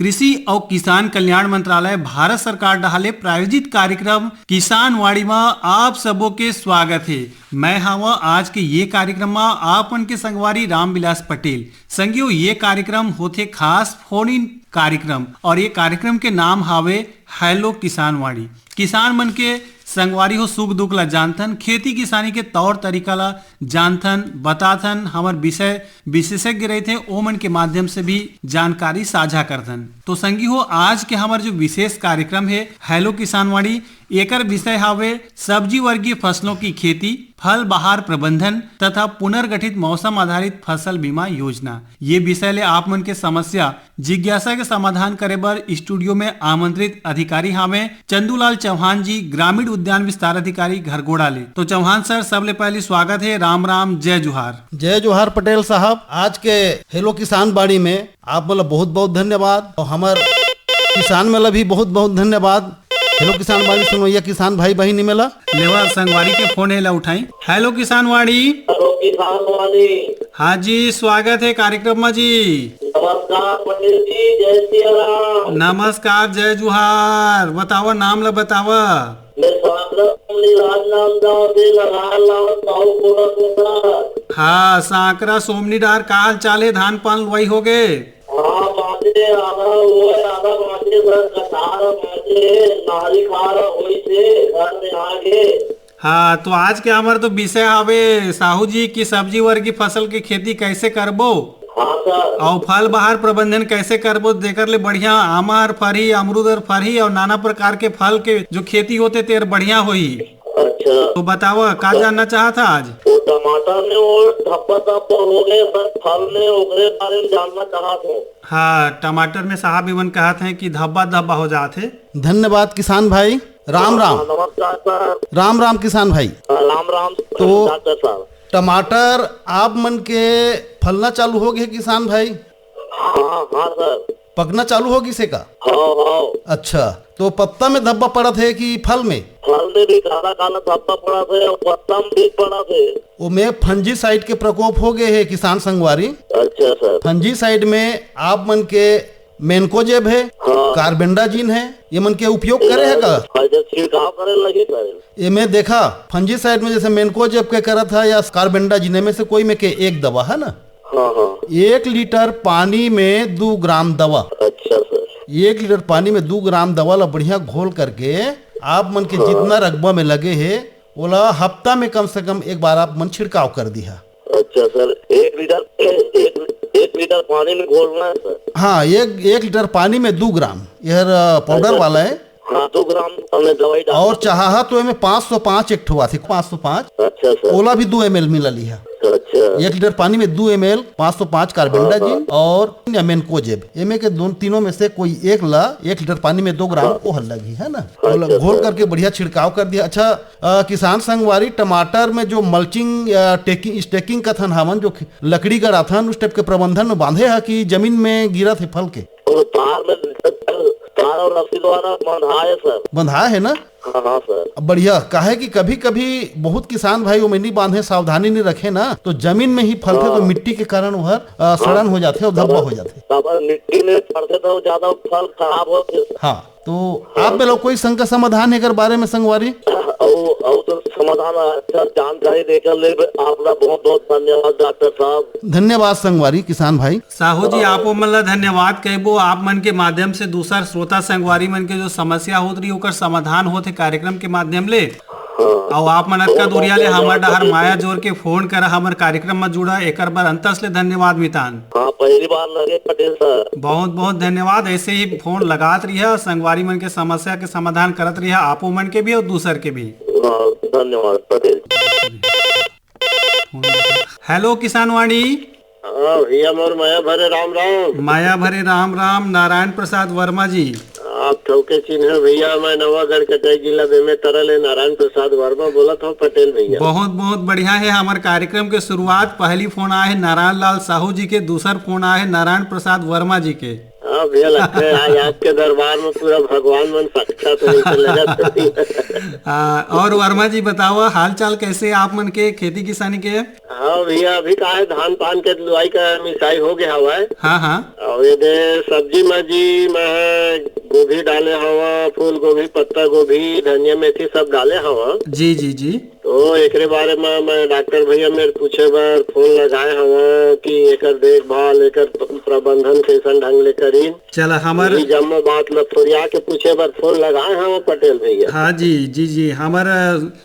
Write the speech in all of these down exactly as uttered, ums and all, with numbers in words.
कृषि अउ किसान कल्याण मंत्रालय भारत सरकार डहार ले प्रायोजित कार्यक्रम किसान वाणी म आप सबो के स्वागत हे। मैं हावं आज के ये कार्यक्रम म आप मन के संगवारी रामविलास पटेल। संगियो, ये कार्यक्रम होथे खास फोन इन कार्यक्रम और ये कार्यक्रम के नाम हावे हेलो किसान वाणी। किसान मन के संगवारी हो सुख दुख ला जानथन, खेती किसानी के तौर तरीका ला जानथन, बताथन। हमर विषय विशेषज्ञ रहिथे, ओमन के माध्यम से भी जानकारी साझा करथन। तो संगी हो, आज के हमर जो विशेष कार्यक्रम हे हेलो किसान वाणी, एकर विषय हावे सब्जी वर्गीय फसलों की खेती, फल बहार प्रबंधन तथा पुनर्गठित मौसम आधारित फसल बीमा योजना। ये विषय ले आप मन के समस्या जिज्ञासा के समाधान करे बर स्टूडियो में आमंत्रित अधिकारी हावे चंदूलाल चौहान जी, ग्रामीण उद्यान विस्तार अधिकारी घरघोड़ा ले। तो चौहान सर, सबले पहले स्वागत हे। राम राम, जय जोहार। जय जोहार पटेल साहब, आज के हेलो किसान वाणी में आप मन ला बहुत बहुत धन्यवाद और हमर किसान मन ला भी बहुत बहुत धन्यवाद। हेलो किसान वाणी सुनवइया किसान भाई बहिनी मन ला। लेवा संगवारी के फोन हे ला उठाई। हेलो किसान वाणी। हेलो किसान वाणी। हाँ जी, स्वागत हे कार्यक्रम में जी। नमस्कार पटेल जी, जय सिया राम। नमस्कार, जय जुहार। बतावा, नाम ला बतावा। मैं सांकरा सोमनी राजनांदगांव से नरहार लाल साहू बोलत हूँ सर। हाँ, सांकरा सोमनी डार का हाल चाल हे? धान पान लुवाई हो गए? हाँ, बांचे आधा हुआ, आधा बांचे सर, कसार बांचे, नारी खार होई से घर में आगे। हाँ, तो आज के हमर तो विषय हवे साहू जी की सब्जी वर्गी फसल के खेती कैसे करबो? हाँ सर। अउ फल बहार प्रबंधन कैसे करबो, जेकर ले बढ़िया आमर फरही, अमरूद अर फरही अउ नाना प्रकार के फल के जो खेती होथे तेर बढ़िया होही। अच्छा। तो बतावा, का जानना चाहत हा आज? वो टमाटर में वो धब्बा धब्बा हो गए सर, फल में, ओकरे बारे में जानना चाहत हूँ। हाँ, टमाटर में साहब इवन कहत हैं कि धब्बा धब्बा हो जात हे। धन्यवाद किसान भाई, राम राम। हाँ, नमस्कार सर। राम राम किसान भाई। हाँ, राम राम तो डॉक्टर साहब। टमाटर आप मन के फलना चालू हो गए किसान भाई? हाँ, हाँ सर। पकना चालू हो गिसे का? हाँ, हाँ। अच्छा, तो पत्ता में धब्बा पड़त हे कि फल में? फल में भी काला काला धब्बा पड़त हे और पत्ता में भी पड़त हे। ओमे फंजीसाइड के प्रकोप हो गए हे किसान संगवारी। अच्छा सर। फंजीसाइड में आप मन के मेनकोजेब हे, हाँ। कार्बेंडाजिन हे, ये मन के उपयोग करे हे का? हाँ, जब छिड़काव करे लगी सर। एमे देखा, फंजीसाइड में जैसे मेनकोजेब के करत हे या कार्बेंडाजिन, एमे से कोई में के एक दवा हे ना? हाँ, हाँ। एक लीटर पानी में दू ग्राम दवा। अच्छा सर। एक लीटर पानी में दू ग्राम दवा ला बढ़िया घोल करके आप मन के हाँ। जितना रकबा में लगे हे, ओला हफ्ता में कम से कम एक बार आप मन छिड़काव कर दिहा। अच्छा सर, एक लीटर, एक, एक लीटर पानी में घोलना है सर? हाँ, एक, एक लीटर पानी में दू ग्राम, यह पाउडर अच्छा। वाला है। हाँ, दू ग्राम हमने दवाई डाल और दी। चाहा तो एमे पाँच सौ पाँच एक ठो आथे, पाँच सौ पाँच। अच्छा सर। ओला भी दू एम एल मिला लिहा। अच्छा। एक लीटर पानी में दू एम एल, पाँच सौ पाँच कार्बेंडाजिन हाँ, हाँ। और या मेनकोजेब, एमे के दोनों, तीनों में से कोई एक ला एक लीटर पानी में दो ग्राम हाँ। ओहर लगी, है ना? अच्छा, ओला घोल सर। करके बढ़िया छिड़काव कर दिया। अच्छा, अ, किसान संगवारी, टमाटर में जो मल्चिंग या टेकिंग, स्टेकिंग कथन हमन, जो ख-, लकड़ी गड़ाथन, उस टाइप के प्रबंधन में बांधे ह कि जमीन में गिरत हे फल के? वो तार में, तार और रस्सी द्वारा बंधाए सर। बंधाए हे ना? हाँ, हाँ सर। अब बढ़िया, काहे कि कभी-कभी बहुत किसान भाई ओमे नहीं बांधे, सावधानी नहीं रखे ना, तो जमीन में ही फलथे, तो हाँ। मिट्टी के कारण ओहर, अ, सड़न हाँ। हो जाथे और धब्बा हो जाथे। काबर मिट्टी में पड़थे तो ज्यादा फल खराब होथे। हाँ। तो हाँ। आप बेलो कोई शंका समाधान एकर बारे में संगवारी? अउ, अउ तो समाधान अच्छा जानकारी देकर ले आप ला बहुत बहुत धन्यवाद डॉक्टर साहब। धन्यवाद संगवारी किसान भाई। साहू जी, हाँ। आप मन ला धन्यवाद कहबो, आप मन के माध्यम से दूसर श्रोता संगवारी मन के जो समस्या होत रही ओकर समाधान होत हे कार्यक्रम के माध्यम ले। हाँ। अउ आप मन अतका दुरिया ले हमर डहर माया जोर के फोन करा, हमर कार्यक्रम म जुड़ा, एकर बर अंतस ले धन्यवाद मितान। हाँ, पहली बार लगे पटेल सर। बहुत बहुत धन्यवाद, ऐसे ही फोन लगात रहिया, संगवारी मन के समस्या के समाधान करत रहिया, आपो मन के भी और दूसर के भी। हाँ, धन्यवाद पटेल। हेलो किसान वाणी। हाँ भैया, मोर माया भरे राम राम। माया भरे राम राम, नारायण प्रसाद वर्मा जी। हाँ, ठोके चिन्ह भैया, मैं नवागढ़ कटाई जिला बेमेतरा ले नारायण प्रसाद वर्मा बोलत हूँ पटेल भैया। बहुत बहुत बढ़िया है। हमारे कार्यक्रम के शुरुआत पहली फोन आए है नारायण लाल साहू जी के, दूसर फोन आए है नारायण प्रसाद वर्मा जी के। हाँ भैया, लगता है आज आपके दरबार में पूरा भगवान मन साक्षात होने के लगा। आ, और वर्मा जी बताओ, हाल चाल कैसे आप मन के खेती किसानी के? हाँ भैया, अभी का है, धान पान के लुआई का मिसाई हो गया हवा है। हाँ हाँ। और ये दे सब्जी में जी मैं गोभी डाले हवा, फूल गोभी, पत्ता गोभी, धनिया मेथी सब डाले हवा। जी जी जी। तो एकरे बारे में मैं डॉक्टर भैया मेरे पूछे बर फोन लगाए हवा कि एकर देखभाल, एकर प्रबंधन कैसन ढंग ले करी। चला हमर ये जम्मो बात ल फरिया के पूछे बर फोन लगाए हवा पटेल भैया। हाँ जी जी जी, हमर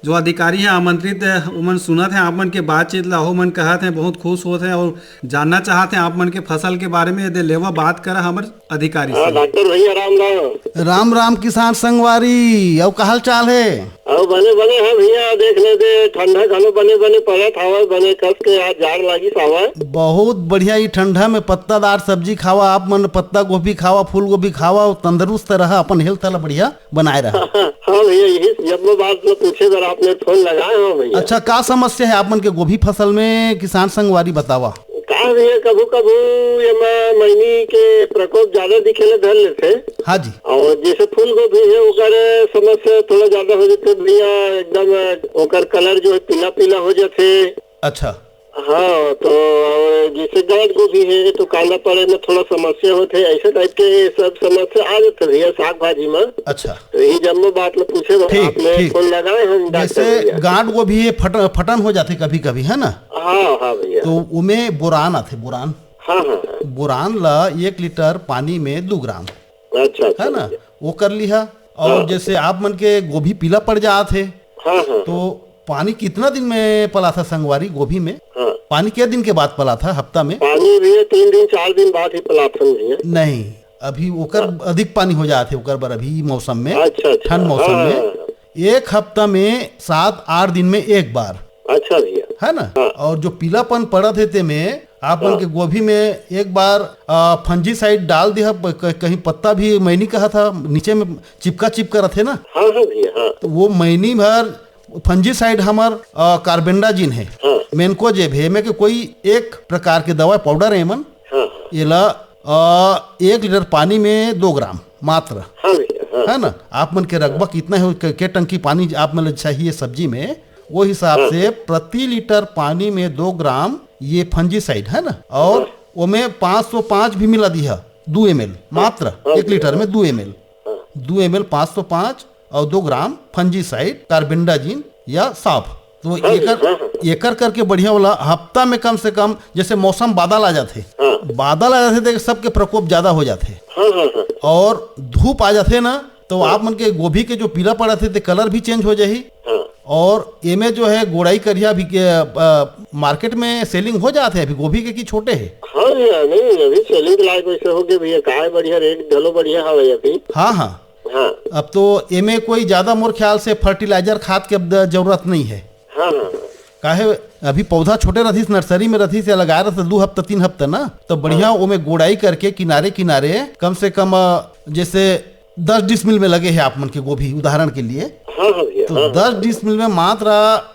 जो अधिकारी है आमंत्रित, उमन सुनत है आप मन के बातचीत ला, ओमन कहत है बहुत खुश होत है और जानना चाहत है आप मन के फसल के बारे में। यदि लेवा बात करा हमर अधिकारी हाँ से। डॉक्टर भैया, राम राम। राम राम किसान संगवारी, अउ का हाल चाल है? अउ बने बने है भैया, देख ले दे, ठंडा घलो बने बने पड़त हवय, बने कस के आज जाड़ लागिस हवय। बहुत बढ़िया, ई ठंडा में पत्तादार सब्जी खावा, आप मन पत्ता गोभी खावा, फूल गोभी खावा, अउ तंदुरुस्त रहा, अपन हेल्थ ला बढ़िया बनाए रहा। हाँ भैया, यही जब मैं बात में पूछे बर आपने फोन लगाए हो भैया। अच्छा, का समस्या है आप मन के गोभी फसल में, किसान संगवारी बतावा? का भैया, कभू कभू ये मा-, मैनी के प्रकोप ज्यादा दिखे ले धर लेथे। हाँ जी। और जैसे फूल गोभी है, ओकर समस्या थोड़ा ज्यादा हो जाथे भैया, एकदम ओकर कलर जो है पीला पीला हो जाथे। अच्छा। हाँ, तो और जैसे गांठ गोभी है तो कांदा पड़े में थोड़ा समस्या होथे, ऐसे टाइप के सब समस्या आ जाथे भैया साग भाजी में। अच्छा। तो यही जम्मो बात में पूछे बर ठीक, आपने ठीक। फोन लगाए हम डॉक्टर जैसे भैया। गांठ गोभी ये फट-, फटन हो जाथे कभी कभी, है ना? हाँ हाँ भैया। तो उमे बोरान आथे, बोरान। हाँ हाँ हाँ। बोरान ला एक लीटर पानी में दू ग्राम, अच्छा अच्छा है ना, भैया। वो कर लिहा। और हाँ। जैसे आप मन के गोभी पीला पड़ जात हे, हाँ हाँ। तो पानी कितना दिन में पलाथा संगवारी गोभी में? हाँ। पानी के दिन के बाद पलाथा हफ्ता में? पानी भैया तीन दिन चार दिन बाद ही पलाथन भैया। नहीं, अभी ओकर हाँ। अधिक पानी हो जात हे ओकर बर अभी मौसम में, अच्छा अच्छा। ठंड मौसम हाँ, में। हाँ, हाँ। एक हफ्ता में सात आठ दिन में एक बार। अच्छा भैया। है ना? हाँ। और जो पीलापन पड़त हे तेमे आप मन हाँ। के गोभी में एक बार, आ, फंजीसाइड डाल दिया, प-, क-, कहीं पत्ता भी मैनी कहा था, नीचे में चिपका चिपका रथे ना। हाँ हाँ भैया, हाँ। तो वो मैनी भर फंजीसाइड हमर, आ, कार्बेंडाजिन है, हाँ। मेनकोजेब है, में के कोई एक प्रकार के दवा पाउडर है मन। हाँ हाँ। एला, आ, एक लीटर पानी में दो ग्राम मात्र। हाँ भैया, हाँ। है ना? आप मन के रकबा कितना है, के, के टंकी पानी आप मन ल चाहिए सब्जी में, वो हिसाब हाँ। से प्रति लीटर पानी में दो ग्राम ये फंजीसाइड है ना, और हाँ। ओमे पाँच सौ पाँच भी मिला दिया, दो एम एल मात्र, हाँ, एक लीटर में दो एम एल। हाँ। दो एम एल पाँच सौ पाँच और दो ग्राम फंजीसाइड कार्बेंडाजिन या साफ। तो हाँ, एकर, हाँ, हाँ। एकर करके बढ़िया वाला हफ्ता में कम से कम, जैसे मौसम बादल आ जाथे, हाँ। बादल आ जाथे तो सबके प्रकोप ज्यादा हो जाथे। हाँ, हाँ, हाँ। और धूप आ जाथे ना, तो हाँ। आप मन के गोभी के जो पीला पड़त हे, ते कलर भी चेंज हो जाही। हाँ। और एमे जो है गोड़ाई करिया भी के, अ, मार्केट में सेलिंग हो जात हे अभी गोभी के, कि छोटे हे? हाँ भैया, नहीं, अभी सेलिंग लायक वैसे हो गए भैया, काय बढ़िया, रेट घलो बढ़िया हवे अभी। हाँ, हाँ। हाँ। अब तो एमे कोई ज्यादा मोर ख्याल से फर्टिलाइजर खाद के अब द-, जरूरत नहीं है। हाँ, हाँ, हाँ। काहे अभी पौधा छोटे रथिस, नर्सरी में रथिस या लगाए रहिस दू हफ्ता, तीन हफ्ता ना, तो बढ़िया हाँ। ओमे गोड़ाई करके किनारे किनारे कम से कम, अ, जैसे दस डिसमिल में लगे हे आप मन के गोभी, उदाहरण के लिए, हाँ, हाँ भैया, तो हाँ, हाँ। दस डिसमिल में मात्र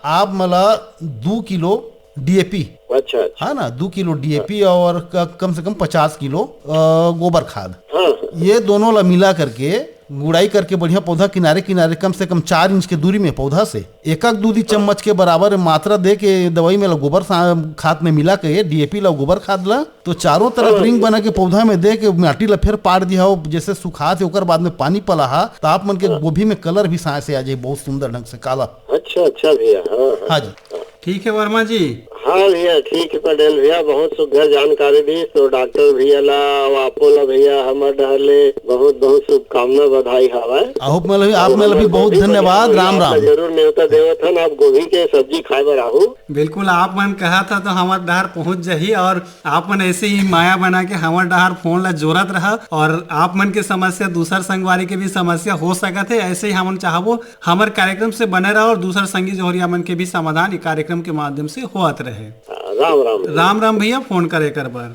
आप मन ला दू किलो डी ए पी, अच्छा, अच्छा। है ना, दू किलो डी ए पी और क-, कम से कम पचास किलो, अ, गोबर खाद, हाँ, हाँ। ये दोनों ला मिला करके गुड़ाई करके बढ़िया पौधा किनारे किनारे कम से कम चार इंच के दूरी में पौधा से एक एक दूधी चम्मच के बराबर मात्रा दे के दवाई में ला गोबर सा-, खाद में मिला के डी ए पी ला गोबर खाद ला तो चारों तरफ हाँ, रिंग भैया। बना के पौधा में दे के माटी ला फिर पाड़ दिया हो, जैसे सुखात हे ओकर बाद में पानी पलाहा तो आप मन के हाँ। गोभी में कलर भी साँय से आ जाए, बहुत सुंदर ढंग से काला। अच्छा, अच्छा भैया, हाँ, हाँ। हाँ जी। ठीक है वर्मा जी। हाँ भैया, ठीक है पटेल भैया, बहुत सुघर जानकारी दी। तो डॉक्टर भैया ला, अउ आपो ला भैया, हमर डहर ले बहुत बहुत शुभकामना, बधाई हवय। आहू मन ला भी, आप अउ मन ला भी हमर बहुत गोभी धन्यवाद, बने राम भैया, राम। जरूर नेवता देवत हन, आप गोभी के सब्जी खाए बर आहू। बिल्कुल, आप मन कहा था तो हमर डहर पहुँच जाही और आप मन ऐसे ही माया बना के हमर डहार फोन ला जोरत रहा और आप मन के समस्या दूसर संगवारी के भी समस्या हो सकत हे। ऐसे ही हमन चाहबो हमर कार्यक्रम से बने रहा और दूसर संगी जोहरिया मन के भी समाधान ये कार्यक्रम के माध्यम से होत रहे। राम राम। राम राम भैया, फोन करे कर बर।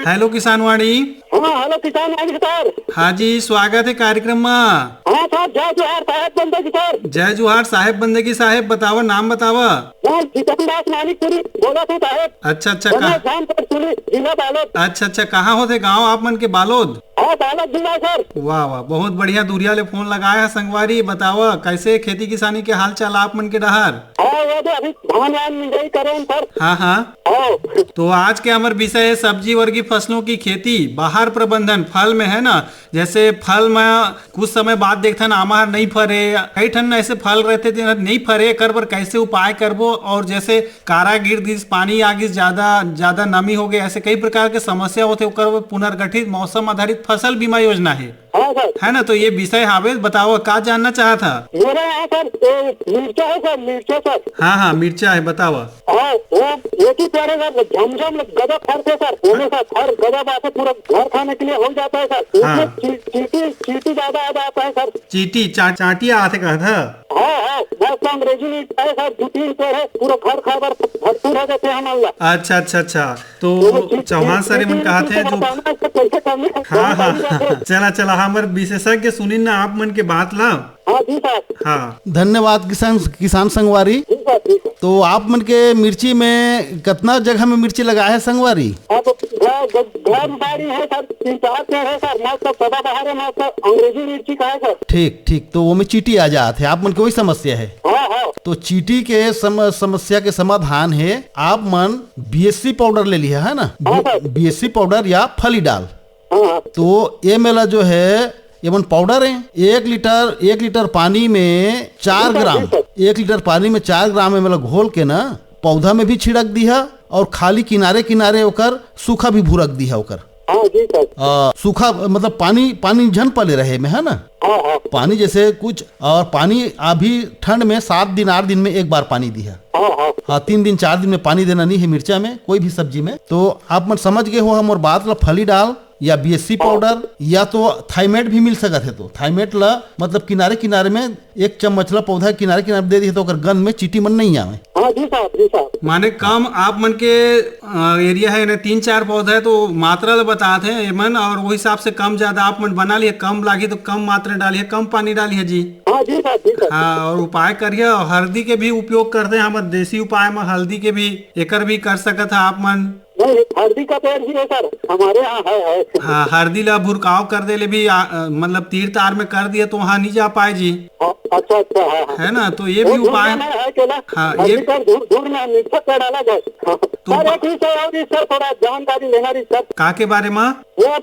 हेलो किसानवाणी। हाँ हाँ, हेलो किसान वाणी सर। हाँ जी, स्वागत है कार्यक्रम में। हाँ सर, जय जोहार साहेब बंदगी सर। जय जोहार साहेब बंदगी साहेब, बतावा, नाम बतावा। मैं किशन दास मानिकपुरी बोला था साहेब। अच्छा अच्छा, मैं कहाँ? जामपुर सुली, जिला बालोद। अच्छा अच्छा, कहाँ होथे गांव आप मन के? बालोद। हाँ, बालोद जिला सर। वाह वाह, बहुत बढ़िया, दूरिया ले फोन लगाए है संगवारी। बतावा, कैसे खेती किसानी के हाल चाल आप मन के डहर? हाँ, वो तो अभी धान वान मिंजाई करे हैं सर। हाँ हाँ। हाँ। तो आज के हमर विषय है सब्जी वर्गी फसलों की खेती, बाहर प्रबंधन। फल में है ना, जैसे फल में कुछ समय बाद देखथन आमा हर नहीं फरे, कई ठन ऐसे फल रहथे जेन हर नहीं फरे, एकर बर कैसे उपाय करबो? और जैसे कारा गिर दिस, पानी आ गिस, ज्यादा ज्यादा नमी हो गए, ऐसे कई प्रकार के समस्या होथे, ओकर बर पुनर्गठित मौसम आधारित फसल बीमा योजना है। हाँ सर। है ना, तो ये विषय हावे, बताओ का जानना चाहत हा? मेरा यहाँ सर ए, मिर्चा है सर, मिर्चा सर। हाँ हाँ, मिर्चा है, बताओ। हाँ, वो एक ही पेड़ है सर, झमझम गजब फरथे सर, ओमे सर फर गजब आथे, पूरा घर खाने के लिए हो जाता है सर। उसमें हाँ। ची-, चींटी, चींटी ज्यादा आ जाता है सर। चींटी, चा-, चांटी आथे कहत हा? हाँ हाँ, बस अंग्रेजी में है सर, दो तीन पेड़ है, पूरा घर खाए बर भरपूर हो जाते हैं हम लोग। अच्छा अच्छा अच्छा, तो चौहान सर एमन कहत हे जो हाँ हाँ, चला चला, हमर विशेषज्ञ सुनिन ना आप मन के बात ला। हाँ जी सर। हाँ। धन्यवाद किसान, किसान संगवारी। जी सर, जी सर। तो आप मन के मिर्ची में कतना जगह में मिर्ची लगाए हे संगवारी? अब घर, घर, घर बाड़ी है सर, तीन चार पेड़ है सर, मस्त सदाबहार है, मस्त अंग्रेजी मिर्ची का है सर। ठीक ठीक, तो वो में चींटी आ जात हे, आप मन के वही समस्या है। हाँ हाँ। तो चींटी के सम-, समस्या के समाधान है, आप मन बीएससी पाउडर ले लिहा है ना, हाँ सर। बीएससी पाउडर या फली डाल। हाँ हाँ। तो ये मेला जो है, ये मन पाउडर है, एक लीटर, एक लीटर पानी में चार जी सर, ग्राम, जी सर। एक लीटर पानी में चार ग्राम ये मेला घोल के ना पौधा में भी छिड़क दिहा और खाली किनारे किनारे ओकर सूखा भी भुरक दिहा ओकर। हाँ जी सर। आ, सूखा मतलब पानी, पानी झन पले रहे में, है ना? हाँ हाँ। पानी जैसे कुछ, और पानी अभी ठंड में सात दिन आठ दिन में एक बार पानी दिहा। हाँ हाँ। हाँ, तीन दिन चार दिन में पानी देना नहीं है मिर्चा में, कोई भी सब्जी में। तो आप मन समझ गए हो हमर बात ला, फली डाल या बीएससी पाउडर या तो थाइमेट भी मिल सकत है, तो थाइमेट ला मतलब किनारे किनारे में एक चम्मच ला पौधा किनारे किनारे दे दिहे तो ओकर गंध में चींटी मन नहीं आवे। हाँ जी साहब, जी साहब। माने कम आप मन के, अ, एरिया है, यानी तीन चार पौधा है, तो मात्रा ला बतात है एमन, और वो हिसाब से कम ज्यादा आप मन बना लिए, कम लागी तो कम मात्रा डालिए, कम पानी डालिए जी। हाँ जी साहब, जी साहब। हाँ, और उपाय करिए, और हल्दी के भी उपयोग करते हैं हम, देसी उपाय में हल्दी के भी, एकर भी कर सकत है आप मन। नहीं, हल्दी का पेड़ भी है सर, हमारे यहाँ है, है। हाँ, हल्दी ला भुरकाव कर दे ले भी, आ, अ, मतलब तीर तार में कर दिए तो वहाँ नहीं जा पाए जी। हाँ, अच्छा, अच्छा, हाँ, हाँ। है ना, तो ये वो भी दूर उपाय में है केला। हाँ, हल्दी ये पर दूर, दूर में मीठा पेड़ अलग है। हाँ। तो सर, ब- एक विषय और, इस सर थोड़ा जानकारी लेना रही सर। का के बारे में? वो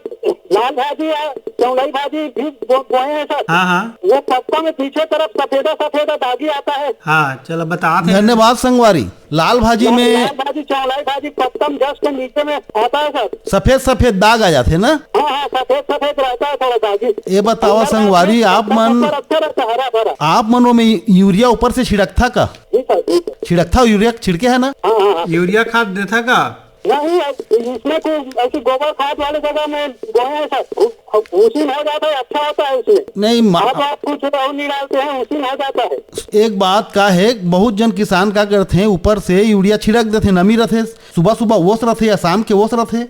लाल भाजी या चौलाई भाजी भी बो-, बोए हैं सर। हाँ, हाँ। वो पत्ता में पीछे तरफ सफेदा सफेदा दागी आता है। हाँ, चलो बता दे। धन्यवाद संगवारी। लाल भाजी लाल, में लाल भाजी, चौलाई भाजी, पत्तम जस के नीचे में आता है सर। सफेद सफेद दाग आ जाथे ना? हाँ, हाँ, सफेद सफेद रहता है थोड़ा दागी। ये बतावा अंदर संगवारी, में आप पत्तम मन, ऊपर अच्छा रहता है, हरा भरा। आप मन ओमे यूरिया ऊपर से छिड़कथा का? जी सर, जी सर। छिड़कथा, यूरिया छिड़के है ना? हाँ, हाँ, हाँ। यूरिया खाद देथा का? नहीं, अब इसमें तो ऐसी गोबर खाद वाले जगह में बोए हैं सर। उ-, अब उसी में हो जाता है, अच्छा होता है उसमें। नहीं, मा- अब आप कुछ और नहीं डालते हैं, उसी में हो जाता है। एक बात का है, बहुत जन किसान का करथे, ऊपर से यूरिया छिड़क देथे, नमी रथे, सुबह सुबह ओस रथे या शाम के ओस रथे,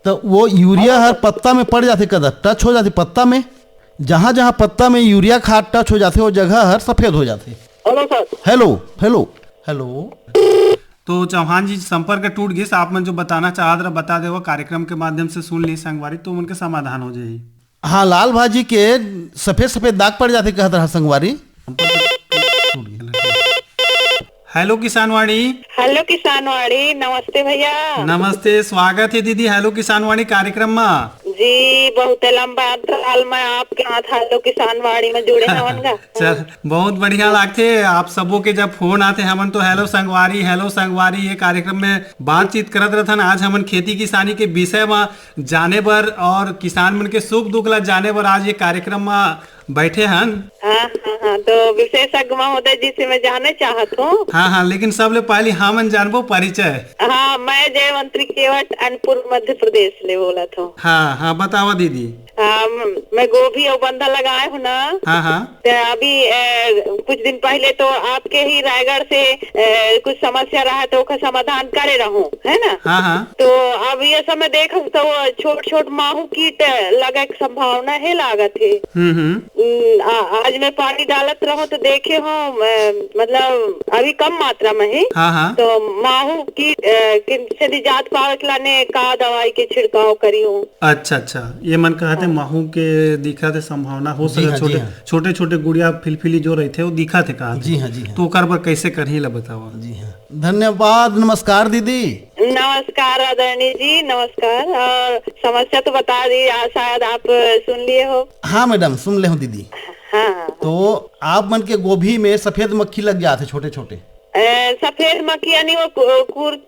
तो वो यूरिया हर पत्ता में पड़ जाथे, कदा टच हो जाथे पत्ता में, जहाँ जहाँ पत्ता में यूरिया खाद टच हो जाथे, वो जगह हर सफेद हो जाथे। Hello sir. Hello, hello, hello. तो चौहान जी, संपर्क टूट गिस, आप मन जो बताना चाहत रहा, बता देवा, कार्यक्रम के माध्यम से सुन ली संगवारी, तो उनके समाधान हो जाही। हाँ, लाल भाजी के सफेद सफेद दाग पड़ जाथे कहत रहा संगवारी। हेलो किसानवाणी। हेलो किसानवाणी, नमस्ते भैया। नमस्ते, स्वागत है दीदी हेलो किसानवाणी कार्यक्रम में। जी, बहुत लंबा अंतराल में आपके साथ हेलो किसानवाणी में जुड़े हवन गा। चल, बहुत बढ़िया लागथे आप सबो के जब फोन आथे, हमन तो हेलो संगवारी, हेलो संगवारी ये कार्यक्रम में बातचीत करत रहथन। आज हमन खेती किसानी के विषय में जाने बर और किसान मन के सुख दुख ला जाने बर आज ये कार्यक्रम में बैठे हन। हाँ, हाँ, हाँ, तो विशेषज्ञ महोदय जी से मैं जानना चाहत हूँ। हाँ, हाँ, लेकिन सबले पहली हमन जानबो परिचय। हाँ, मैं जयवंती केवट, अनपुर, मध्य प्रदेश ले बोलत हूँ। हाँ, हाँ, बतावा दीदी। हाँ, म-, मैं गोभी और बंधा लगाए हूँ ना। हाँ, हाँ। तो अभी, ए, कुछ दिन पहले तो आपके ही रायगढ़ से, ए, कुछ समस्या रहा तो ओकर समाधान करे रहूँ, है ना? हाँ, हाँ। तो अब ये समय देखब तो वो छोट छोट माहू कीट लगे के संभावना है लागत है। हम्म, हम्म। हम्म, आ-, आज मैं पानी डालत रहूं तो देखे हो, मैं, मतलब अभी कम मात्रा में ही। हाँ, हाँ। तो माहू कीट, अ, किन से निजात पावे के लाने का दवाई के छिड़काव करी हूँ? अच्छा, अच्छा, ये मन कहते हाँ। माहू के दिखा थे संभावना हो जी सकत हाँ, जी छोटे, हाँ। छोटे छोटे गुड़िया फिलफिली जो रहते वो दिखा थे कहा जी थे। हाँ, जी हाँ। तो ओकर बर कैसे करही ला बतावा। जी हाँ। धन्यवाद, नमस्कार दीदी। नमस्कार आदरणीय जी, नमस्कार। और समस्या तो बता दी, आ, शायद आप सुन लिए हो। हाँ मैडम, सुन ले हूँ दीदी। हाँ, हाँ, हाँ। तो आप मन के गोभी में सफेद मक्खी लग जाते छोटे छोटे। ए, सफेद मक्खी यानी वो कु-, कुर-,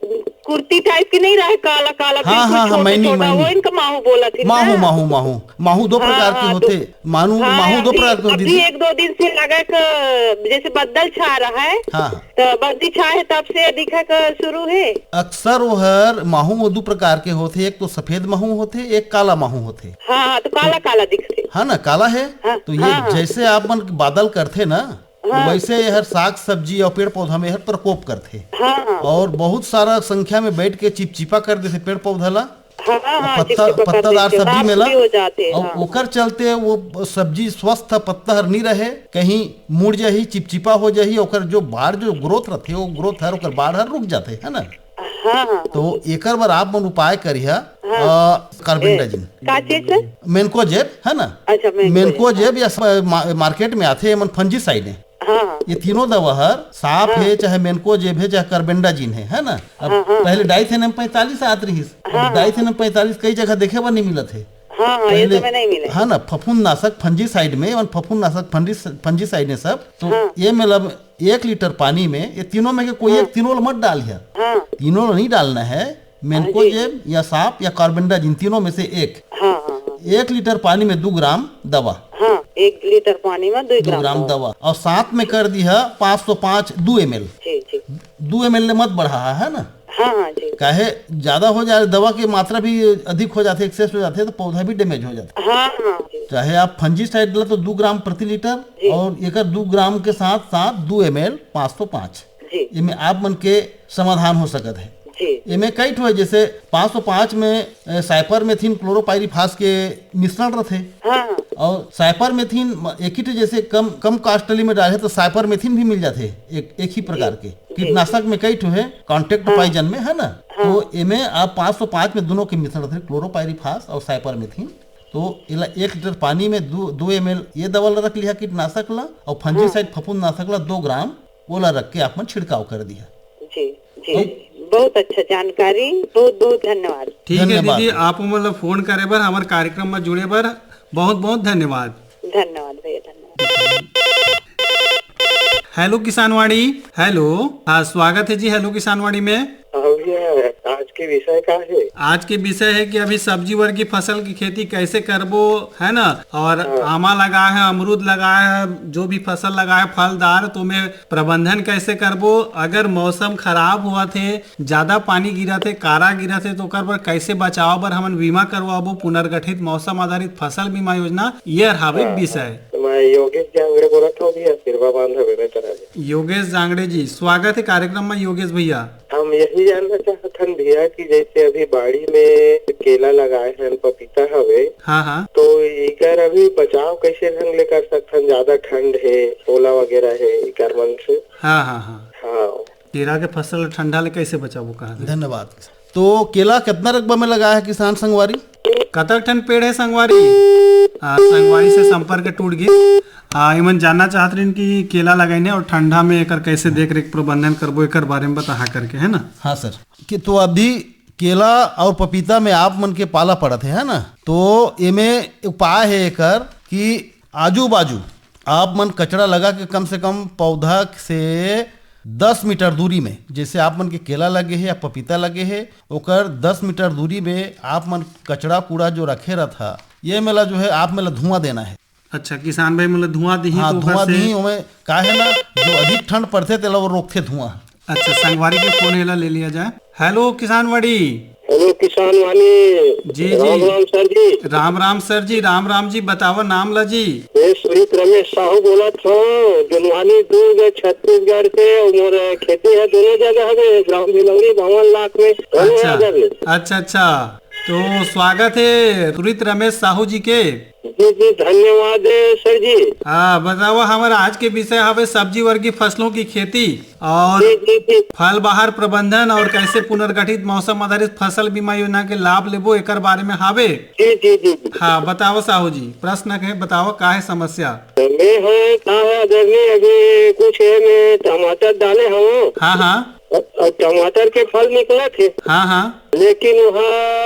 कुर्ती टाइप की नहीं रहे, काला काला, हाँ, बिल्कुल हाँ, हाँ, छोटा मैनी, छोटा, वो मैनी। इनका माहू बोला थी माहू, ना? माहू, माहू, माहू दो हाँ, प्रकार के हाँ, होते। तो मानू, हाँ, माहू दो अभी, प्रकार के होते अभी दीदी। एक दो दिन से लगा के जैसे बादल छा रहा है, हाँ, हाँ। तो बद्दी छा है तब से दिखा के शुरू है। अक्सर वो हर माहू वो दो प्रकार के होते, एक तो सफेद माहू होते, एक काला माहू होते। हाँ, हाँ, तो काला तो काला दिखते। हाँ ना, काला है। हाँ, तो ये हाँ, हाँ। जैसे आप मन बादल करते ना, तो हाँ। वैसे ये हर साग सब्जी और पेड़ पौधा में हर प्रकोप करते। हाँ, हाँ। और बहुत सारा संख्या में बैठ के चिपचिपा कर देते पेड़ पौधा ला। हाँ, हाँ, पत्ता, चिपचिपा कर पत्तादार देते, सब्जी में राख ला। भी हो जाते, और हाँ। ओकर चलते वो सब्जी स्वस्थ पत्ता हर नहीं रहे, कहीं मुड़ जाही, चिपचिपा हो जाही, ओकर जो बाढ़ जो ग्रोथ रहते, वो ग्रोथ हर, ओकर बाढ़ हर रुक जाते, है ना? हाँ, हाँ, तो हाँ। एकर बर आप मन उपाय करिहा, हाँ। अ, कार्बेंडाजिन। ए, का चीज है? मेनकोजेब, है ना? अच्छा, मेनकोजेब, मेनकोजेब हाँ। या स-, मा-, मार्केट में आथे, एमन फंजीसाइड है। हाँ, हाँ। ये तीनों दवा हर, साफ हाँ। है, चाहे मेनकोजेब है, चाहे कार्बेंडाजिन है, है ना? अब हाँ, हाँ, पहले हाँ। डाइथेनियम पैंतालीस आत रहिस, हाँ, अब हाँ। डाइथेनियम पैंतालीस कई जगह देखे बर नहीं मिलत है। हाँ, हाँ, ये पहले, समय नहीं मिले। है ना, फफूंदनाशक फंजीसाइड में, एमन फफूंदनाशक फंजी-, फंजीसाइड है सब, तो हाँ। ये मतलब एक लीटर पानी में, ये तीनों में के कोई हाँ। एक, तीनों ला मत डालिहा। हाँ। तीनों ला नहीं डालना है, हाँ, जी, मेनकोजेब जी। या साफ या कार्बेंडाजिन, तीनों में से एक। हाँ, हाँ, हाँ। एक लीटर पानी में दो ग्राम दवा। हाँ, एक लीटर पानी में दो दो ग्राम ग्राम दवा। दवा। और साथ में कर दिहा पाँच सौ पाँच, दो एम एल। जी, जी। दो एम एल ले मत बढ़ा, है ना? हाँ, हाँ, जी। काहे ज्यादा हो जाए, दवा की मात्रा भी अधिक हो जाती है, एक्सेस हो जाती है, तो पौधा भी डैमेज हो जाता है। हाँ, हाँ, जी। चाहे आप फंजीसाइड ला तो दो ग्राम प्रति लीटर जी। और एकर दो ग्राम के साथ साथ दो एम एल पाँच सौ पाँच, जी। एमे आप मन के समाधान हो सकत है। जी। एमे कई ठो है, जैसे पाँच सौ पाँच में, अ, साइपरमेथ्रिन क्लोरोपाइरीफास के मिश्रण रथे। हाँ, हाँ। और साइपरमेथ्रिन म-, एक ही ठो जैसे कम, कम कास्टली में डाले तो साइपरमेथ्रिन भी मिल जाथे एक, एक ही जी। प्रकार के। जी, कीटनाशक जी। में कई ठो है, कॉन्टैक्ट हाँ। पॉइजन में, है ना? हाँ। तो एमे आप पाँच सौ पाँच में दोनों के मिश्रण रथे, क्लोरोपाइरीफास और साइपरमेथ्रिन। तो एला एक लीटर पानी में दो, दो एम एल ये दवा ला रख लिहा कीटनाशक ला, और फंजीसाइड हाँ। फफूंदनाशक ला दो ग्राम, ओला रख के आप मन छिड़काव कर दिहा। जी, जी, तो जी। बहुत अच्छा जानकारी, बहुत, बहुत धन्यवाद। ठीक है धन्यवाद। दीदी, आप मन ला फोन करे बर, हमर कार्यक्रम में जुड़े बर बहुत, बहुत धन्यवाद। धन्यवाद भैया, धन्यवाद। Hello Kisanvani, hello. हाँ, स्वागत है जी हेलो किसानवाणी में। हाँ भैया, आज के विषय का है? आज के विषय है कि अभी सब्जी वर्गी फसल की खेती कैसे करबो, है ना? और हाँ। आमा लगा है, अमरूद लगा है, जो भी फसल लगा है फलदार, तो मैं प्रबंधन कैसे करबो? अगर मौसम खराब होवत हे, ज्यादा पानी गिरत हे, कारा गिरत हे, तो ओकर बर कैसे बचाव बर हमन बीमा करवाबो? पुनर्गठित मौसम आधारित फसल बीमा योजना, ये हर हावे हाँ, विषय। हाँ। तो मैं योगेश जांगड़े बोलत हूँ भैया, सिरवा बांध हवे मैं तरह से। योगेश जांगड़े जी, स्वागत है कार्यक्रम में योगेश भैया। हम यही जानना चाहत हन भैया कि जैसे अभी बाड़ी में केला लगाए हन, पपीता हवे, हाँ, हाँ। तो एकर अभी बचाव कैसे ढंग ले कर सकथन? ज्यादा ठंड है, ओला वगैरह है, एकर मन से। हाँ, हाँ, हाँ। हाँ। केरा के फसल ठंडा ले कैसे बचाबो कहा थे? धन्यवाद। तो केला कितना रकबा में लगा है किसान संगवारी? कतक ठन पेड़ है संगवारी? हाँ, संगवारी से संपर्क टूट गई। हाँ, एमन जानना चाहत रहिन कि केला लगाइन हे और ठंडा में एकर कैसे देख रेख प्रबंधन करबो, एकर बारे में बताहा करके, है ना? हाँ सर, कि तो अभी केला और पपीता में आप मन के पाला पड़त है, है ना? तो एमे उपाय है एकर कि आजू बाजू आप मन कचरा लगा के कम से कम पौधा से दस मीटर दूरी में, जैसे आप मन के केला लगे है या पपीता लगे है, ओकर दस मीटर दूरी में आप मन कचरा कूड़ा जो रखे रहत हा, ये मेला जो है आप मेला धुआं देना है। अच्छा, किसान भाई मन ल धुआं दिही हाँ, तो ओकर धुआं से दिही, ओमे का है ना, जो अधिक ठंड पड़थे, तेला वो रोकथे धुआं। अच्छा, संगवारी के फोन एला ले लिया जाए। हेलो किसान वाड़ी। हेलो किसान वाणी। जी, जी। राम राम सर जी। राम राम सर जी, राम राम जी, बतावा नाम ला जी। मैं सुरित रमेश साहू बोलत हूँ, जुनवानी दुर्ग, छत्तीसगढ़ से। और मोर खेती है दोनों जगह हवे, ग्राम भिलौरी, भवन लाख में, दोनों अच्छा, जगह में। अच्छा, अच्छा। तो स्वागत है सुरित रमेश साहू जी के। जी, जी, धन्यवाद, सर जी। हाँ, बतावा, हमर आज के विषय हवे सब्जी वर्गीय फसलों की खेती और जी, जी, जी। फल बहार प्रबंधन और कैसे पुनर्गठित मौसम आधारित फसल बीमा योजना के लाभ लेबो, एकर बारे में हावे। जी, जी, जी, जी। हाँ, बतावा साहू जी, प्रश्न के बतावा, का है समस्या? तो मैं है, का है, आदरणीय, अभी कुछ है, मैं टमाटर डाले हूँ। हाँ, हाँ। और, और टमाटर के फल निकलत हे। हाँ, हाँ। लेकिन वहाँ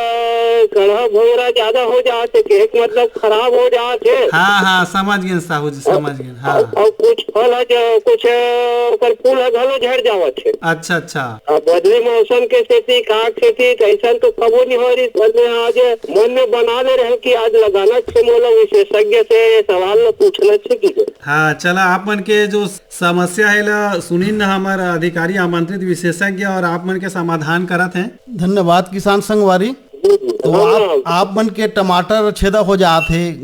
कढ़ा भोंगरा ज्यादा हो जात हे, के एक मतलब खराब हो जात हे। हाँ, हाँ, समझ गए साहू जी, समझ गए। हाँ। और, और कुछ फल है जो कुछ, अ, ओकर फूल है घलो झड़ जावत हे। अच्छा, अच्छा। अब बदली मौसम के सेती, का के सेती, कैसन तो कबो नहीं हो रही, पर मैं आज मन में बना ले रहे कि आज लगाना छे, मोला विशेषज्ञ से ये सवाल ल पूछना छे कि हाँ, चला, आप मन के जो समस्या हे ला सुनिन न हमर अधिकारी आमंत्रित विशेषज्ञ और आप मन के समाधान करत हैं। धन्यवाद किसान संगवारी। जी, जी। तो हाँ, आप, हाँ। आप मन के टमाटर छेदा हो जात हे, ए,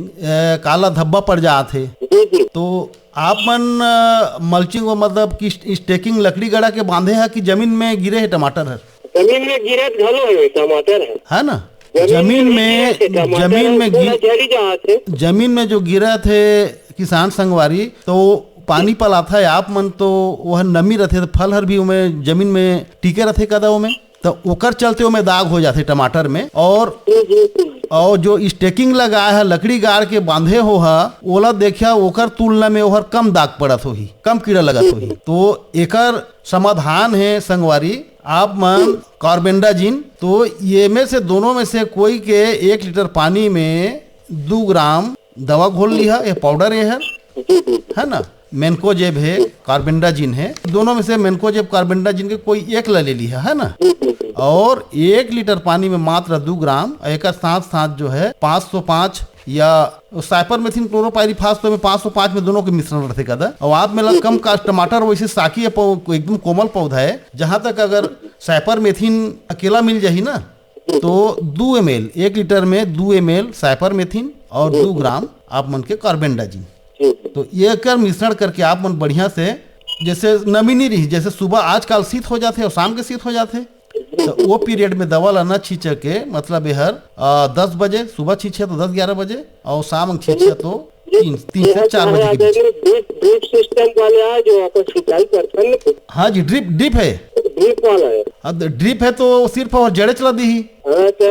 काला धब्बा पड़ जात हे। जी, जी। तो आप मन, अ, mulching वो मतलब कि staking लकड़ी गड़ा के बांधे है कि जमीन में गिरे है टमाटर हर? जमीन में गिरत घलो है, टमाटर है। है ना? जमीन जमीन में में, गिरत है, टमाटर जमीन है, में पूरा गि-, झड़ी जात है। जमीन में जो गिरत है किसान संगवारी, तो पानी पलात है आप मन, तो वह नमी रहथे, तो फल हर भी ओमे जमीन में टिके रहथे कदा ओमे, तो ओकर चलते ओमे दाग हो जाथे टमाटर में। और जी, जी, जी। और जो staking लगाए है, लकड़ी गाड़ के बांधे हो हा, ओला देखिया, ओकर तुलना में ओहर कम दाग पड़त होही, कम कीड़ा लगत होही। तो एकर समाधान है संगवारी, आप मन कार्बेंडाजिन, तो ये में से दोनों में से कोई के एक लीटर पानी में दू ग्राम दवा घोल लिहा, ये पाउडर ये है, जी, जी। है ना, मेनकोजेब है, कार्बेंडाजिन है, दोनों में से मेनकोजेब कार्बेंडाजिन के कोई एक ला ले लिहा, है ना, जी, जी, जी। और एक लीटर पानी में मात्र दू ग्राम, एकर साथ साथ जो है पाँच सौ पाँच या साइपरमेथ्रिन क्लोरोपाइरीफास, तो में पाँच सौ पाँच में दोनों के मिश्रण रहथे कदा। और आप में ला कम का टमाटर वैसे साकी है, पौ-, एकदम कोमल पौधा है, जहाँ तक अगर साइपरमेथ्रिन अकेला मिल जाही ना, तो दू एम एल, एक लीटर में दू एम एल साइपरमेथ्रिन और दू ग्राम आप मन के कार्बेंडाजिन। तो ये कर मिश्रण करके आप मन बढ़िया से, जैसे नमी नहीं रही, जैसे सुबह आजकल शीत हो जाथे और शाम के शीत हो जाथे, तो वो पीरियड में दवा ला ना छींचे के, मतलब ये हर, आ, दस बजे सुबह छींचे तो दस ग्यारह बजे, और शाम में छींचे तो तीन, तीन से चार बजे के बीच। ड्रिप, ड्रिप सिस्टम वाले आए जो अपन सिंचाई करथन ना। हाँ जी, ड्रिप, ड्रिप है। ड्रिप वाला है। अब ड्रिप है तो सिर्फ और जड़े चला दी ही। हाँ, तो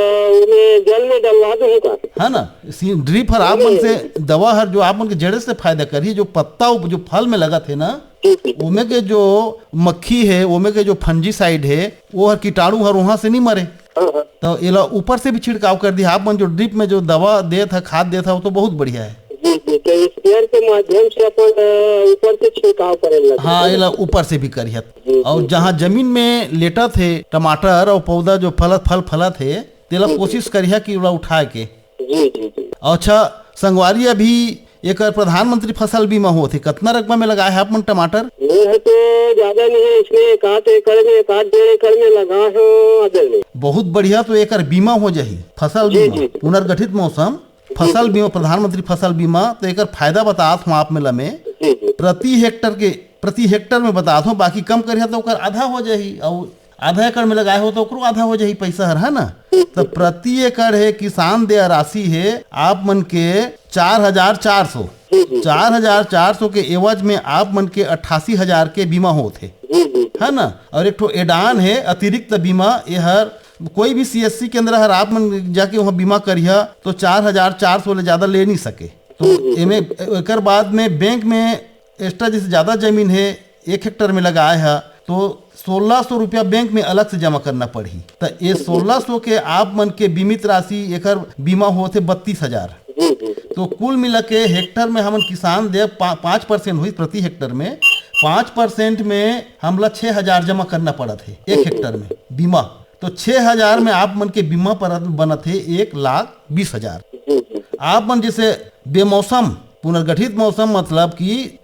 उन्हें जल में डलवा दूँ का? है ना, सी-, ड्रिप हर आप मन से दवा हर जो आप मन के जड़े से फायदा करही, जो पत्ता उप-, जो फल में लगत हे ना, जी, जी। ओमे के जो मक्खी है, ओमे के जो फंजीसाइड है, वो हर कीटाणु हर वहाँ से नहीं मरे। हाँ, हाँ। तो एला ऊपर से भी छिड़काव कर दिया। आप मन जो ड्रिप में जो दवा देत है, खाद देत है, वो तो बहुत बढ़िया है। जी, जी। तो स्प्रेयर के माध्यम से अपन, अ, ऊपर से छिड़काव करे लगे। हाँ, एला ऊपर से भी करिहत। जी, और जी। जहाँ जमीन में लेटत है टमाटर और पौधा जो फलत, फल फलत है, तेला जी, जी। कोशिश करिहा कि ओला उठाए के। जी, जी, जी। अच्छा संगवारी, अभी एकर प्रधानमंत्री फसल बीमा होत हे, कतना रकबा में लगाए हे आप मन टमाटर? ये है तो ज्यादा नहीं है, इसमें एक आध एकड़ में, एक आध डेढ़ एकड़ में लगा है आदरणीय। बहुत बढ़िया, तो एकर बीमा हो जाही, फसल जी, बीमा, जी। पुनर्गठित मौसम, जी, फसल जी। बीमा, प्रधानमंत्री फसल बीमा, तो एकर फायदा बतात हूँ आप मन ला में। जी, जी। प्रति हेक्टर के, प्रति हेक्टर में बतात हूँ, बाकी कम करिहा तो ओकर आधा हो जाही, और आधा एकड़ में लगाए हो तो ओकरो आधा हो जाही पैसा हर, है ना? तो प्रति एकड़ है किसान देय राशि है आप मन के चार हजार चार सौ। जी, जी। चार हजार चार सौ के एवज में आप मन के अट्ठासी हजार के बीमा होत हे, जी, जी। है ना? और एक ठो एडान है अतिरिक्त बीमा, ये हर कोई भी सीएससी केंद्र हर आप मन जाके वहाँ बीमा करिहा तो चार हजार चार सौ ले ज्यादा ले नहीं सके। तो जी, जी। एमे एकर बाद में बैंक में एक्स्ट्रा जैसे ज्यादा जमीन है, एक हेक्टर में लगाए है, तो सोलह सौ रुपया बैंक में अलग से जमा करना पड़ही। तो ये सोलह सौ के आप मन के बीमित राशि एकर बीमा होत हे बत्तीस हजार। जी, जी। तो कुल मिला के हेक्टर में हमन किसान दे पा-, पाँच परसेंट हुई प्रति हेक्टर में, पाँच परसेंट में हमला छः हजार जमा करना पड़त हे एक हेक्टर में बीमा। तो छः हजार में आप मन के बीमा पर बनत हे एक लाख बीस हजार। जी, जी। आप मन जैसे बेमौसम पुनर्गठित मौसम मतलब कि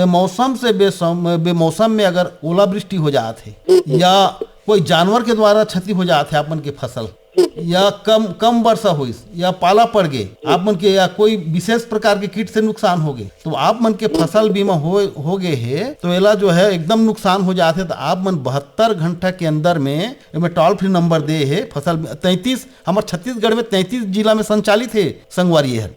मौसम से बेसम-, बेमौसम में अगर ओलावृष्टि हो जात हे या कोई जानवर के द्वारा क्षति हो जात हे आप मन के फसल, या कम, कम वर्षा होइस या पाला पड़ गे आप मन के, या कोई विशेष प्रकार के कीट से नुकसान हो गे, तो आप मन के फसल बीमा हो, हो गे हे, तो एला जो है एकदम नुकसान हो जात हे, तो आप मन बहत्तर घंटा के अंदर में, एमे टोल फ्री नंबर दे हे, फसल तैंतीस, हमर छत्तीसगढ़ में तैंतीस जिला में संचालित हे संगवारी हर।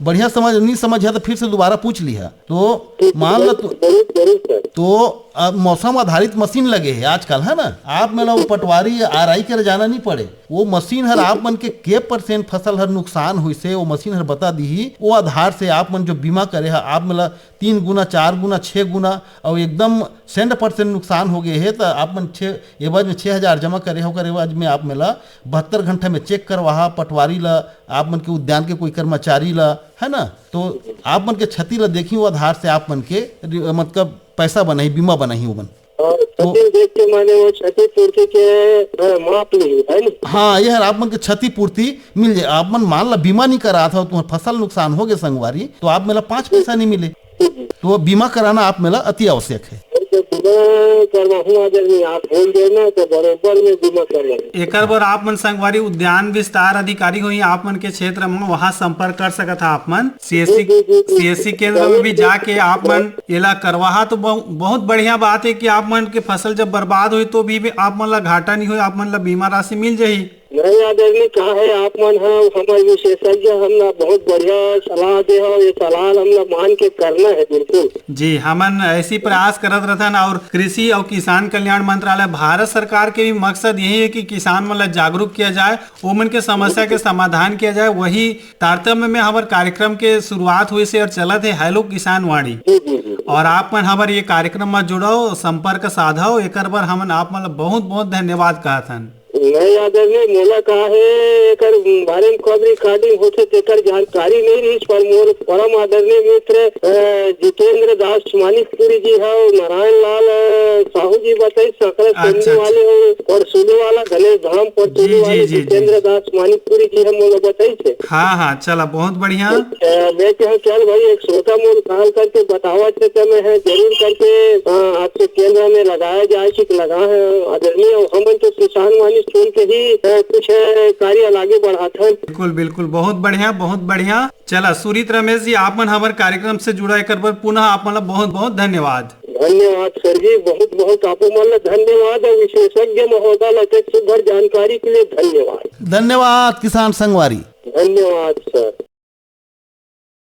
बढ़िया समझ, नहीं समझ है तो फिर से दोबारा पूछ लिहा। तो मान लो तो, जरूर, जरूर सर। तो अब मौसम आधारित मशीन लगे हे आजकल, है ना, आप मन ला वो पटवारी आरई करे जाना नहीं पड़े। वो मशीन हर आप मन के के परसेंट फसल हर नुकसान होइस हे, वो मशीन हर बता दीही। वो आधार से आप मन जो बीमा करे ह, आप मन ला तीन गुना, चार गुना, छह गुना, और एकदम सेंट परसेंट नुकसान हो गए हे, तो आप मन छः, एवज में छः हजार जमा करे हो, ओकर एवज में आप मन ला बहत्तर घंटा में चेक करवाहा पटवारी ला, आप मन के उद्यान के कोई कर्मचारी ला, है ना, तो आप मन के क्षति ला देखी, वो आधार से आप मन के रि-, मतलब पैसा बनाही, बीमा बनाही ओमन। और तो क्षति देख के माने वो क्षतिपूर्ति के, अ, माप ली, है ना? हाँ, ये हर आप मन के क्षतिपूर्ति मिल जाए। आप मन मान ला बीमा नहीं करात हो, तुम्हार फसल नुकसान हो गए संगवारी, तो आप मन ला पाँच पैसा नहीं मिले। तो वो बीमा कराना आप मन ला अति आवश्यक है। तो बीमा करवाहूँ अगर मैं, आप बोल देना तो बरोबर मैं बीमा करवाहूँ। एकर बर आप मन संगवारी उद्यान विस्तार अधिकारी होही आप मन के क्षेत्र में, वहाँ संपर्क कर सकत हा आप मन। सीएससी, जी, जी, जी। सीएससी केंद्र में भी जाके आप मन एला करवाहा तो बहु-, बहुत बढ़िया बात है कि आप मन के फसल जब बर्बाद होई तो भी, भी आप मन ला घाटा नहीं होई, आप मन ला बीमा राशि मिल जाही। नहीं आदरणीय, का है आप मन ह हमर विशेषज्ञ, हमला बहुत बढ़िया सलाह दे हो, ये सलाह हमला मान के करना है बिल्कुल। जी, हमन ऐसी प्रयास करत रहथन और कृषि और किसान कल्याण मंत्रालय भारत सरकार के भी मकसद यही है कि किसान मन ला जागरूक किया जाए, ओमन के समस्या के समाधान किया जाए। वही तारतम्य में हमर कार्यक्रम के शुरुआत होइस हे और चलत हे हेलो किसान वाणी। जी, जी, जी। और आप मन हमर ये कार्यक्रम में जुड़व, संपर्क साधव, एकर बर हमन आप मन ला बहुत बहुत धन्यवाद कहत हन। नहीं आदरणीय, मोला का है, एकर बारे में कब रिकॉर्डिंग होथे, तेकर जानकारी नहीं रहिस, पर मोर परम आदरणीय मित्र, अ, जितेंद्र दास मानिकपुरी जी ह, नारायण लाल, अ, साहू जी बताइस, सकरा अच्छा, सोनी अच्छा। वाले हो, परसोली वाला, गणेश धाम परसोली जी, जी, वाले जी, जी। जितेंद्र दास मानिकपुरी जी ह मोला बताइस हे। हाँ, हाँ, चला, बहुत बढ़िया। अ, मैं कहा, चल भाई, एक श्रोता मोर कॉल करके बतावत हे, तो मैं है जरूर करके, अ, आपके केंद्र में लगाया जाए कि लगा है आदरणीय, और हमन तो किसान वाणी सुन के ही, अ, कुछ, अ, कार्य आगे बढ़ात हन। बिल्कुल, बिल्कुल, बहुत बढ़िया, बहुत बढ़िया। चला, सुरीत रमेश जी, आप मन हमर कार्यक्रम से जुड़ा एकर बर पुनः आप मन ला बहुत, बहुत धन्यवाद। धन्यवाद सर जी, बहुत, बहुत आप मन ला धन्यवाद और विशेषज्ञ महोदय ला अतेक सुघर जानकारी के लिए धन्यवाद। धन्यवाद किसान संगवारी। धन्यवाद सर।